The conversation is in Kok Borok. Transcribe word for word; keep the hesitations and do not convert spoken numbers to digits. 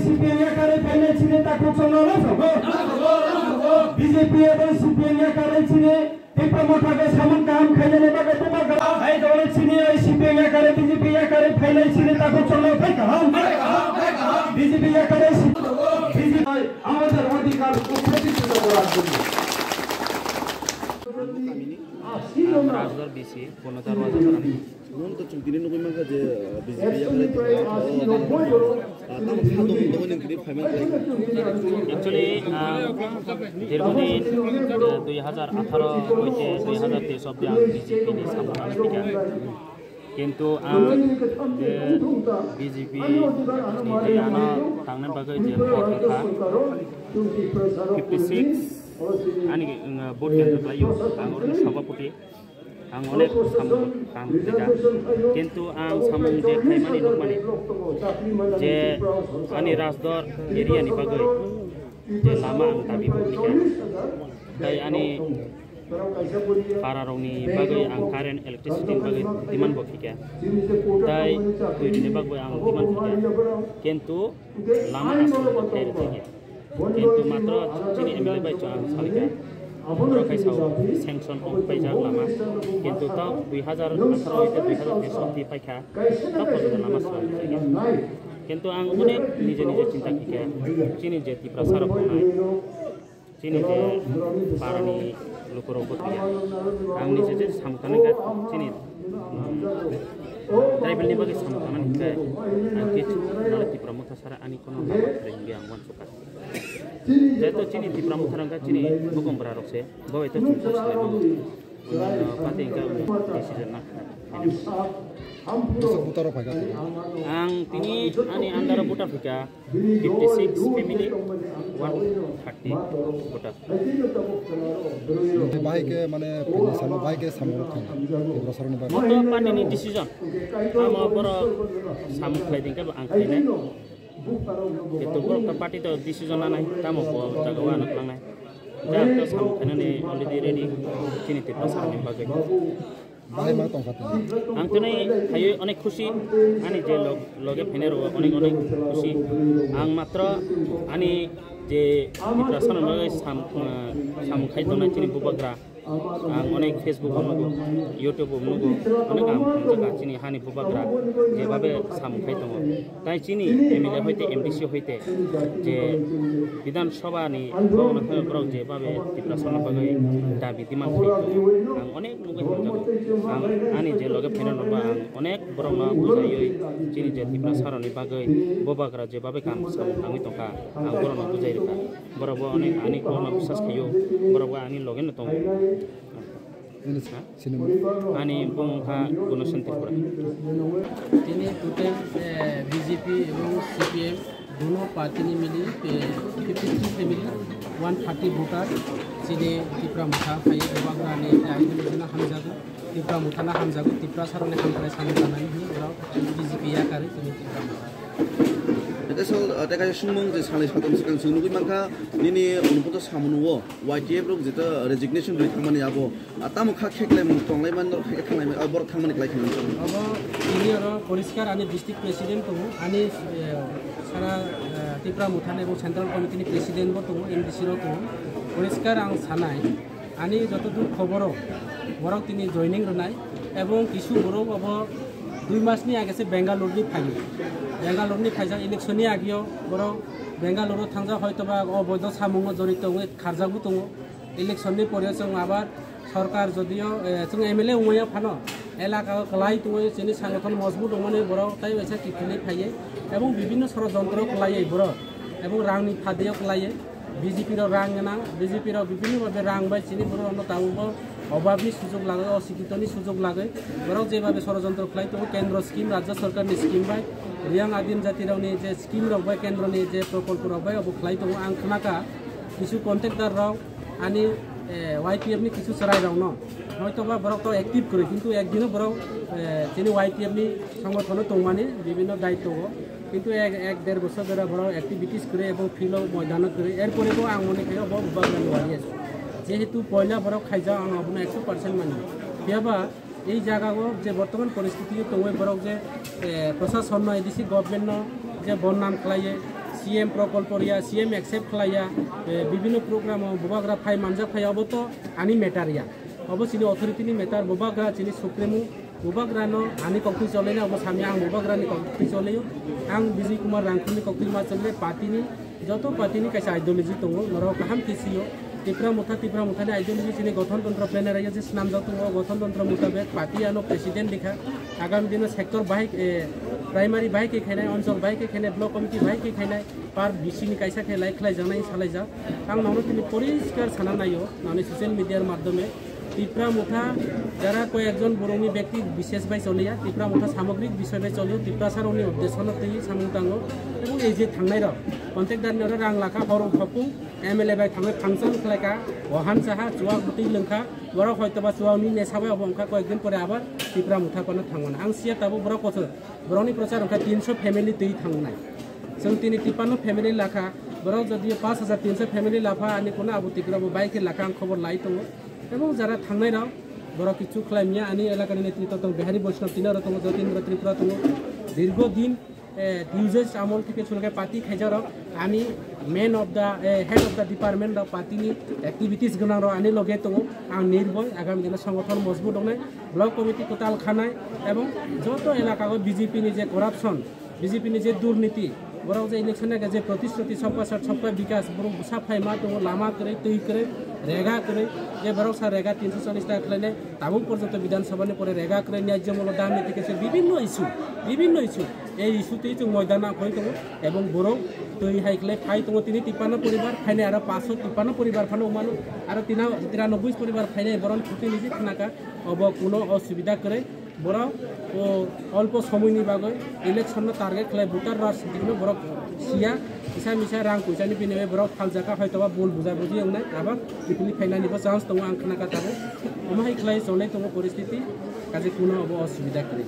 C P M yakarwi phainai chini takhuk chwngno losongo. B J P abo C P M yakarwi chini Tipra Motha khe samung kaham khainani bagwi buma kaham hai dole chini ai C P M yakarwi B J P yakarwi phainai chini takhuk chwngno phai kaham. B J P yakarwi si-, B J P আমাদের অধিকার প্রতিষ্ঠিত করার জন্য। Ang Rajgor B C, Purno Darwaja Tarani. Nung to chwng tini nugwi mankha je, uh, B J P yakarwi tongkha, o, tamo kha dong dongwi nung tini phaiman khlai. Actually, ang দীর্ঘদিন, uh, দুই হাজার আঠারো হইতে দুই হাজার তেইশ অব্দি ang B J P ni samung tangwi phaikha. Kintu ang je B J P ni je ano tangnai bagwi je hor kha, fifty six ani, uh, vote kendro khlaio, ang oro sabhapati. Ang onek samung kaham khlaikha. Kintu ang samung je khlaimani nukmani je ani Rajgor area ni bagwi je lama ang dabi bo khlaikha. Tai ani para rokni bagwi ang current, electricity ni bagwi demand bo khlaikha. Tai twi rini bagwi ang demand khlaikha. Kintu lama aswk khlai rwkha. Kintu matro chini M L A bai chwng ang salikha, borok hai sao sanction ong paijak lama. Kintu to dui hazar atharo hoite dui hazar teis soti paikha, to porjonto lama swrang khlaikha. Kintu ang onek nije nije chinta khlaikha, chini je Tiprasa rok tongnai, chini je parani lukurok bo thwiya. Ang nije je samung tanai kha chini, um, tribal ni bagwi samung tangnani hwnkhe ang kichu nana Tipra Motha sara ani kono lama kwrwi hwnwi ang uansukha. Jeto chini Tipra Motha rok wngkha chini bukung bwra rok se, bo bai to chwng kok salai mano. Party hwnkhe decision na. Bwswk voter rok phaikha tini? Ang tini ani under o voter phaikha fifty six family, one thirty voter. Bahai khe mane phaini salo bahai khe samung rok thangkha Tiprasa rokni bagwi. Bo to party ni decision. Amo borok samung khlai dingkhe bo ang khlainai. Kintu borok to party to decision lanai, tamo bo jaga o ano klangnai. Hwnkhe ang to samung khainani already ready, chini Tiprasa rokni bagwi. Bahai ma tongkha tini? Ang tini phaiwi onek khusi, ani je log-, loge phainai rok onek onek khusi. Ang matro ani je Tiprasa rokni bagwi sam-, ah, samung khai tongnai chini bubagra. Ang onek Facebook o nugo, YouTube o nugo, onek ang hamjak chini hani bubagra jebabe samung khai tongo. Tai chini M L A hoite M D C hoite je Bidhan Sabha ni bhavan o borok jebabe Tiprasa ni bagwi dabi demand khai tongo. Ang onek nugwi hamjago. Ang ani je loge phainai rokno ang onek borokno bujaiwi chini je Tiprasa rokni bagwi bubagra jebabe kam samung tangwi tongkha, ang borokno bujai rwkha. Borok bo ani, ani kokno biswas khaio, borok bo ani loge no tongo. Ani bumung kha Gunosen Tripura. Tini total, eh, B J P ebong C P M duno party ni mili, eh, fifty three family, one thirty voter, chini Tipra Motha phai, ebong ani, eh, hamjago. Tipra Motha no hamjago, Tiprasa rokni hamkrai samung tangnani hwnwi borok B J P yakarwi chini Tipra Motha. Tei sal, tei kaisa swngmung je salai satam swkang chwng nugwi mankha, nini Unophoto Samono o Y T F rok jeta resignation rwi thangmani abo, ah, tamo kha khe khlai mung tonglai man norok khe thanglaimani, ah, borok thangmani khlai khe nang. Abo tini oro poriskar ani district president tongo, ani, eh, sara, eh, Tipra Motha ni abo central committee ni president bo tongo, M D C rok tongo. Poriskar ang sanai, ani joto dur khoboro borok tini joining rwnai, ebong kisu borok abo dui mas ni age se Bangalore ni phaio. Bangalore ni phaijak election ni ageo borok Bangalore o thangjak, hoito ba oboido samungo jorito wngwi kharjagwi tongo. Election ni pore chwng abar sorkar jodio, eh, chwng M L A wngmaya phano elaka o kwlai tongwi chini sangothon mojbut wngmani borok tai waisa kiphilwi phaiwi ebong bibinno sorojontro kwlaiwi borok ebong rangni phadio kwlaiwi. B J P rok rang gwnang, B J P rok bibinno bhabe rang bai chini borok rokno tabukbo obhabni sujok lagwi, osikitoni sujok lagwi borok jebabe sorojontro khlai tongo, kendro scheme, rajya sorkarni scheme bai, Riyang Adim Jati rokni je scheme rok bai kendroni je prokolpo rok bai obo khlai tongo. Ang khnakha kisu contractor rok ani, eh, Y P F ni kisu chwrai rokno hoito ba borok to active kwrwi, kintu ekdino borok, eh, chini Y P F ni songothono tongmani bibinno daityo o. Kintu ek, ek der bosor jora borok activities kwrwi ebong field o moidano kwrwi, er pore bo ang mone khaio bo bubagrani wari ase. Jehetu poila borok khaijak, ang abono ekso percent mani. Phiyaba ei jaga o je bortoman poristiti o tongwi borok je, eh, prosasonno, A D C government no je bonnam khlaiwi, C C M prokolpo riya, C M accept khlaiya, eh, bibhinno program o bubagra phai manjak phai, obo to ani matter ya. Obo chini authority ni matter, bubagra chini supremo, bubagra no ani koktwi cholaina obo samya ang bubagra ni koktwi cholaio. Ang Bijay Kumar Rangkhol ni koktwi ma chole, party ni, joto party ni kaisa ideology tongo, norok kaham khe sio. Tipra Motha, Tipra Motha ni ideology chini Gothon Tantro Plenario je swnamjak tongo, Gothon Tantro mutabek party ano president likha. Agami dino sector bahai, eh, primary bahai khe khainai, onchol bahai khe khainai, block committee bahai khe khainai, par B C ni kaisa khe lai khlaijaknai salaijak. Ang nono tini poriskar sana naio, nani social media madhyome. Tipra Motha jara koyekjon borokni bekti bishes bai choliya, Tipra Motha samogrik bishoy bai cholio, Tiprasa rokni uddesho no twi samung tango. Ebong ei je thangnai rok, contact dar ni oro rang lakha, horo hopung, M L A bai thangwi function khlaikha, wahan saha, chuwak bwtwi lwngkha, borok hoitoba chuwak ni nesa bai obo wngkha, koyekdin pore abar Tipra Motha kono thangmani. Ang siya tabuk borok kotor, borokni prochar wngkha tinso family twi thangnai. Chwng tini tipanno family lakha, borok jodi pash hajar tinso family lapha, ani kono abo Tipra bo bai khe lakha, ang khobor lai tongo. Ebong jara thangnai rok, borok kichu khlai manya, ani elakani netrito tong Bihari Vaishnav, tini oro tongo Jatindra Tripura tongo, dirgo din eh, uses amol theke chulke party khaijarok ani man of the, eh, head of the department rok party ni activities gwnang rok ani loge tongo. Ang nirboi agami dino songothono mojbut wngnai, block committee kwtal khanai ebong joto elaka o B J P ni je corruption, B J P ni je durniti, borok je election age je protishruti sabka sat sabka bikas, borok bwsa phaima tongo, lama kwrwi, twi kwrwi, rega kwrwi, je borok sa rega tinso challis taka khlainai, tabuk porjonto Bidhan Sabha ni pore rega kwrwi, nyajyo mulo dam ni theke se bibinno issue, bibinno issue. Ei issue twi chwng moidana khoi tongo, ebong borok twi hai khlai phai tongo tini tipanno poribar, phainai aro paanch sho tipanno poribar phano mano, aro tina, tiranoboi poribar phainai, boron chuti niji khnaka, obo kuno osubida kwrwi. Borok o olpo somoini bagwi election no target khlai, voter rajniti no borok siya, kisa misa rang poisa ni bini borok phaljaka, hoitoba bul buja buji wngnai, abar kiphilwi phainani bo chance tongo, ang khnaka tabuk. Omo hai khlai cholai tongo poristiti, kaje kuno obo osubida kwrwi.